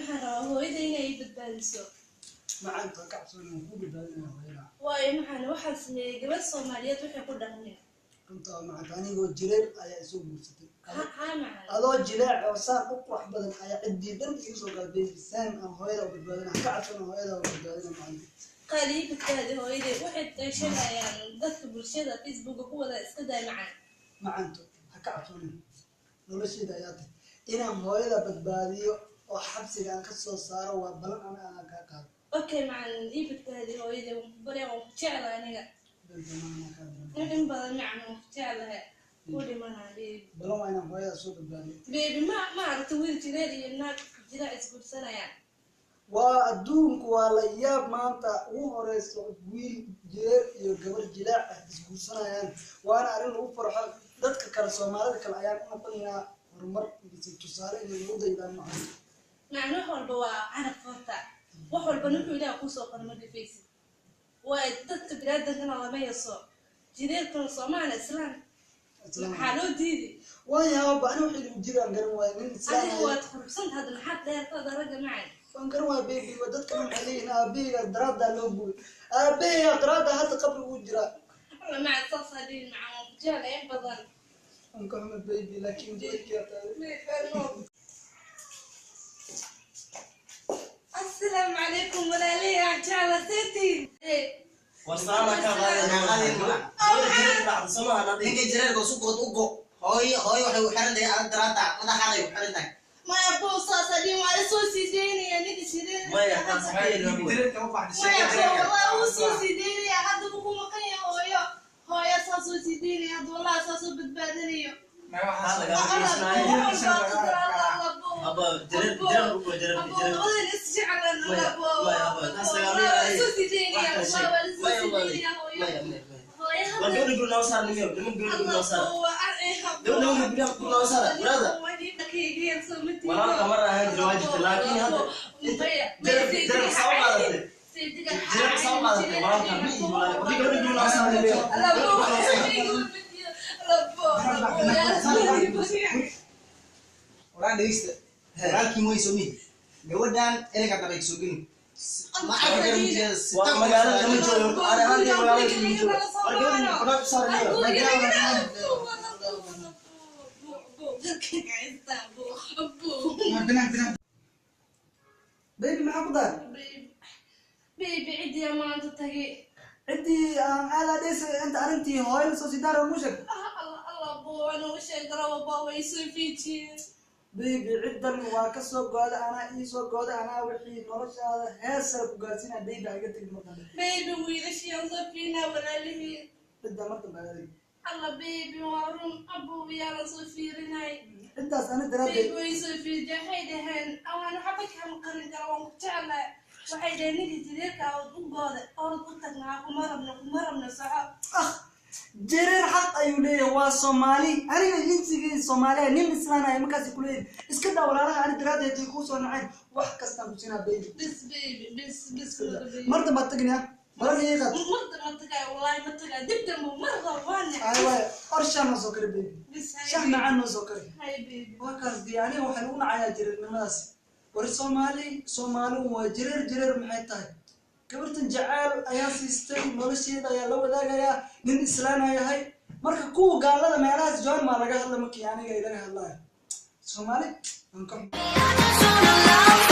Waxaan rabaa hooyada inay i badbaadiso. Macaanta, ka cabsoon, ku badbaadinaya hooyada. Waayo macaan, waxaan sameeyey gabadh Soomaaliyeed waxay ku dhaqmeen. Runta waa macaanta, anigoo jireer ayaa isoo guursatay. Haa macaan. Adoo jileec oo saan u qurux badan ayaa ciddii dhan igu soo galay. Baby, saan aan hooyada u badbaadina, ka cabsoon, hooyada u badbaadina, macaanta. Qaali, ii badbaadi hooyaday. Waxay sheegayaan dadka bulshada Facebooka ku wada, iska daay macaan. Macaanto, ha ka cabsoonin, nolosheeda ayaa tahay inaan hooyada badbaadiyo oo xabsiga aan ka soo saaro. Waa balan ana aan kaa qaado. Okay macaan, ii badbaadi hooyaday, waan ku barya, waan ku jeclahay aniga. Baby, maana kaa diran. In badan macaan, waan ku jeclahay, ku dhimanaa baby. Balan waa inaan hooyada soo badbaadiyo. Baby, ma aragta wiil jireer iyo naag jiraa isguursanayaan? Waa adduunku waa la yaab. Maanta ugu horeyso wiil jireer iyo gabar jilaac ah isguursanayaan, waana arrin lagu farxo. Dadka kale, Soomaalida kale ayaan u noqonaynaa horumar mise tusaale inay nagu daydaan, macaan. Macaan, wax walba waa carab horta. Wax walba wuxuu Ilaah kuusoo qoray ma dhifaysid. Waa dadka biniaadankana lama yaso, jireerkana Soomaali Islaam maxaa loo diidi? Waan yaababa ani, waxay lagu jiraan garan waaya nin Islaam. Adiga waad quruxsanta hadda, maxaad dheertada ragga macaan? Waan garan waaya baby, waa dadka waxay leeyihiin aabaheyga daraaddaa loo gubay, aabaheyga daraaddaa hadda qabri ugu jiraa. Alla macaan, saasaa dhihin macaan, waan ku jeclahay in badan. Waan ka xuma baby, laakiin jacaylkiyaa tahay. Asalaamu calaykum walaaley, aan jecla seetiin. Warsaana ka qaaday. Ninka jireerka sugood u go, hooyo hooyo waxay u xiran tahay adag daraada, madaxaaday u xiran tahay. Maya bow, saasaa dhihin, waa lasoo sii daynaya ninka jireer. Maya, taas Maya bow, wallahi wuu soo sii daynaya hadda, wuu ku maqan yahay hooyo. Hooyo saa soo sii daynaya hadda, wallahi saa soo badbaadinayo. Aba jireer jireer ugo jireer jireer. War gabadha guri noo saar nimiyo, niman gabadha guri noo saar. Gabadha nimanka guri noo saar, brother. Walaalka mar ahaan jira waa jirta, laakiin hadda jireer jireer soo qaadatay. Jireer soo qaadatay walaalka ma ihi walaal. War gabadha guri noo saar nimiyo. Waraan dhegeysta, walaalkiin way soo mihi gabadhan elinka dambe ay soo gelin. Waa magaalada lama joogo, ani ahaan magaalada lama joogo. War gabadha guri saar nimiyo. Baby, maxaa ku daray? Baby, cidiya maanta tagay. Ciddii aan aadaadheysa inta arrintii hooyada soo sidaara muu sheeg. Baby, ciddan waa ka soo gooda, anaa ii soo gooda, anaa wixii noloshaada hees sare ku gaarsiinaya. Baby, ha iga tegin mar dambe. Baby, wiilashiyan soo fiinaa walaalihiin. Cidda mar dambe adeeg. Alla baby, waa run abuuyaala soo fiirinay. Ciddaas ani Baby, daraaddeed. Way soo fiiriyeen, waxay dhaheen awaan waxba kama qarin kara, waan ku jeclahay. Waxay dhaheen ninka jireerka ood u gooda orod u tagnaa, kuma rabno, kuma rabno, soco. Ah, jareer xaq ayuu leeyahay, waa Soomaali. Aniga jinsigii Soomaaliya nin islaanaya markaasi kuleeyahay iska daa walaalaha, ani daraaddeed ay kuu soo naceen. Wax kastaan ku siinaa baby. Bis baby, bis bis. Mar dambaad tegnaa, balan ii qaad. Marda ma tagay, wallaahi ma tagay dib dambe mar rabo, waan Ay waay, orshaa noo soo kari baby. Bis hay. Shax macaan noo soo kari. Hay baby. Waa kaas dee, aniga waxaan ugu nacayaa jireernimadaas. War Soomaali, Soomaali waa jireer jireer. Maxay tahay gabartan? Jacayl ayaa siistay, nolosheeda ayaa la wadaagayaa, nin islaana yahay. Marka kuwa gaalada meelahaas joon maa laga hadla markii aniga ilaga hadlayo Soomaali waan ka I just wanna love.